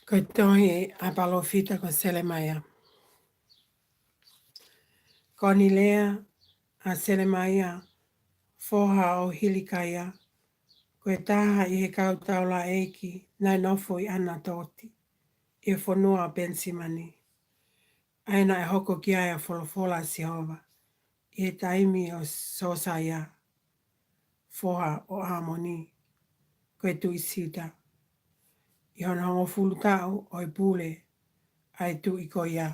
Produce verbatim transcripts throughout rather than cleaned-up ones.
Ko e tohi ʻa e palōfita ko Selemaia. Ko ʻeni lea ʻa Selemaia, foha ʻo Hilikaia, ko e taha ʻi he kau taulaʻeiki naʻe nofo ʻi ʻAnatoti, ʻi he fonua ʻo Penisimani, ʻa ia naʻe hoko ki ai ʻa e folofola ʻa Sihova ʻi he taimi ʻo Siosaia, foha ʻo ʻĀmoni, ko e tuʻi Siuta, ʻi hono hongofulu taʻu ʻo e pule ʻa e tuʻi ko ia.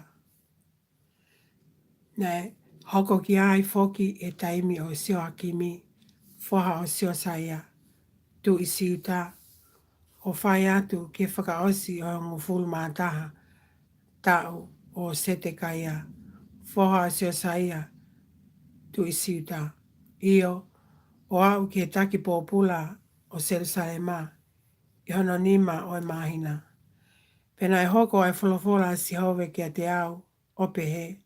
Naʻe hoko ki ai foki ʻi he taimi ʻo Sioakimi, foha ʻo Siosaia, tuʻi Siuta, ʻo fai atu ki he fakaʻosi ʻo e hongofulu mā taha taʻu ʻo Setekaia, foha ʻo Siosaia, tuʻi Siuta, ʻio, ʻo aʻu ki he taki pōpula ʻo Selusalema, ʻi hono nima ʻo e māhina. Pea naʻe hoko ʻa e folofola ʻa Sihova kiate au, ʻo pehē: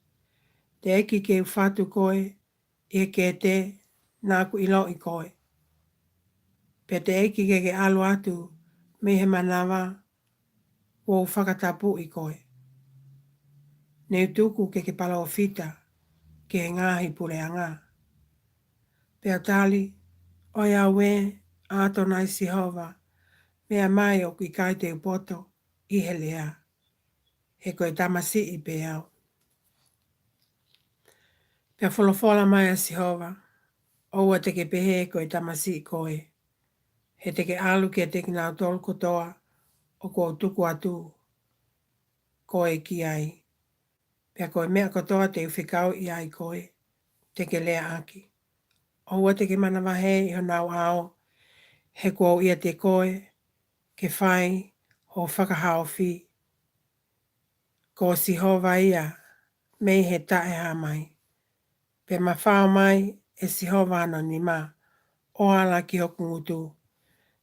Teʻeki ke u fatu koe ʻi he kete naʻa ku ʻiloʻi koe, pea teʻeki ke ke ʻalu atu mei he manava kuo u fakatapui koe, ne u tuku ke ke palōfita ki he ngaahi puleʻanga. Pea u tali, ʻOiauē, ʻAtonai Sihova, meʻa mai ʻoku ʻikai te u poto ʻi he lea, he ko e tamasiʻi pē au. Pea folofola mai ʻa Sihova, ʻOua te ke pehē ko e tamasiʻi koe, he te ke ʻalu kiate kinautolu kotoa ʻoku ou tuku atu koe ki ai, pea ko e meʻa kotoa te u fekauʻi ai koe, te ke leaʻaki. ʻOua te ke manavahē ʻi honau ʻao, he kuo u ʻiate koe ke fai hoʻo fakahaofi. Ko Sihova ia mei he taʻehāmai, pea mafao mai ʻe Sihova hono nima ʻo ala ki hoku ngutu.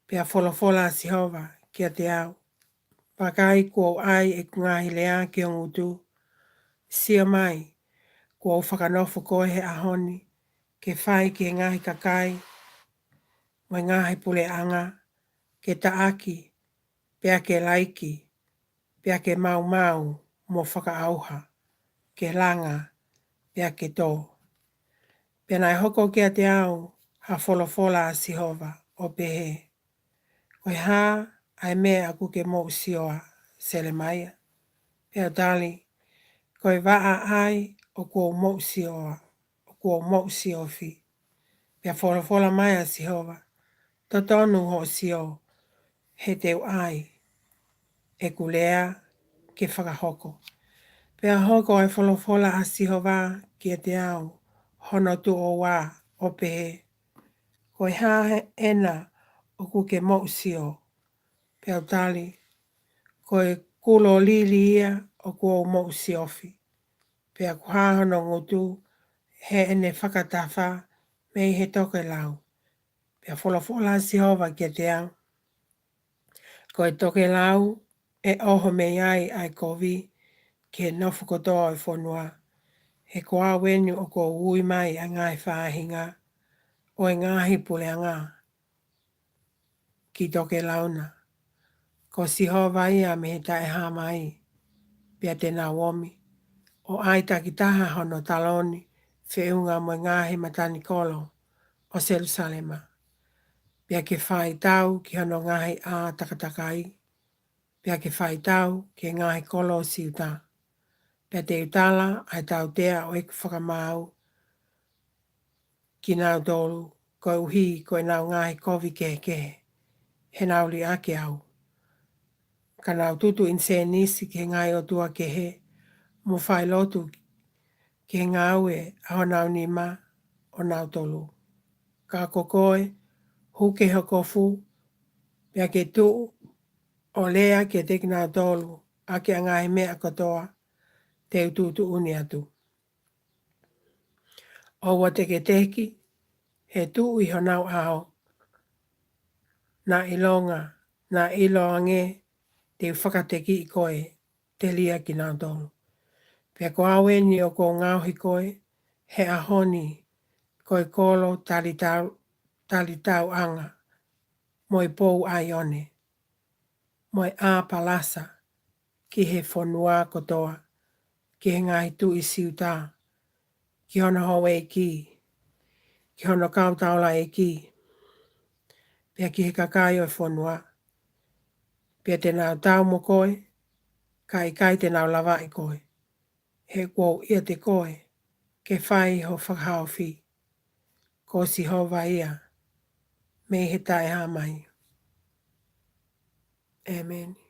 Pea folofola ʻa Sihova kiate au, Vakai, kuo u ʻai ʻeku ngaahi lea ki ho ngutu. Sio mai, kuo u fakanofo koe he ʻaho ni ke fai ki he ngaahi kakai mo e ngaahi puleʻanga, ke taʻaki, pea ke laiki, pea ke maumau mo fakaʻauha, ke langa, pea ke tō. Pea naʻe hoko kiate au ha folofola ʻa Sihova, ʻo pehē: Ko e hā ʻa e meʻa ʻoku ke moʻusioa, Selemaia? Pea u tali, Ko e vaʻa ʻai ʻoku ou moʻusioa, ʻoku ou moʻusiofi. Pea folofola mai ʻa Sihova, Totonu hoʻo sio, he te u ʻai ʻeku lea ke fakahoko. Pea hoko ʻa e folofola ʻa Sihova kiate au hono tuʻo ua, ʻo pehē: Ko e hā ʻena ʻoku ke moʻusio? Pea u tali, Ko e kulo lili ia ʻoku ou moʻusiofi. Pea kuo hā hono ngutu heʻene fakatafa mei he tokelau. Pea folofola ʻa Sihova kiate au, Ko e tokelau ʻe ʻoho mei ai ʻa e kovi ki he nofo kotoa ʻo e fonua, he ko au ʻeni ʻoku ou ui mai ʻa e ngaahi faʻahinga ʻo e ngaahi puleʻanga ki tokelau na. Ko Sihova ia mei he taʻehāmai, pea te nau omi, ʻo ʻai takitaha hono taloni feʻunga mo e ngaahi matanikolo ʻo Selusalema, pea ke fai tau ki hono ngaahi ʻā takatakai, pea ke fai tau ki he ngaahi kolo ʻo Siuta. Pea te u tala ʻa e tautea ʻo ʻeku fakamaau kinautolu, koeʻuhi ko ʻenau ngaahi kovi kehekehe, he nau liʻaki au. Ka nau tutu ʻinisēnisi ki he ngaahi ʻotua kehe, mo fai lotu ki he ngāue ʻa honau nima ʻonautolu. Ka ko koe, hū ki ho kofu, pea ke tuʻu ʻo lea kiate kinautolu ʻaki ʻa e ngaahi meʻa kotoa te u tuʻutuʻuni atu. ʻOua te ke teki, he tuʻu ʻi honau ʻao. Naʻa ʻilonga, naʻa ʻiloange te u fakatekiʻi koe, telia kinautolu. Pea ko au ʻeni ʻoku ou ngaohi koe he ʻaho ni ko e kolo talitau, talitauʻanga, mo e pou ʻaione, mo e ʻā palasa, ki he fonua kotoa, ki he ngaahi tuʻi Siuta, ki hono houʻeiki, ki hono kau taulaʻeiki, pea ki he kakai ʻo e fonua. Pea te nau tau mo koe, ka ʻikai te nau lavaʻi koe, he kuo u ʻiate koe ke fai ho fakahaofi. Ko Sihova ia mei he taʻehāmai. ʻĒmeni.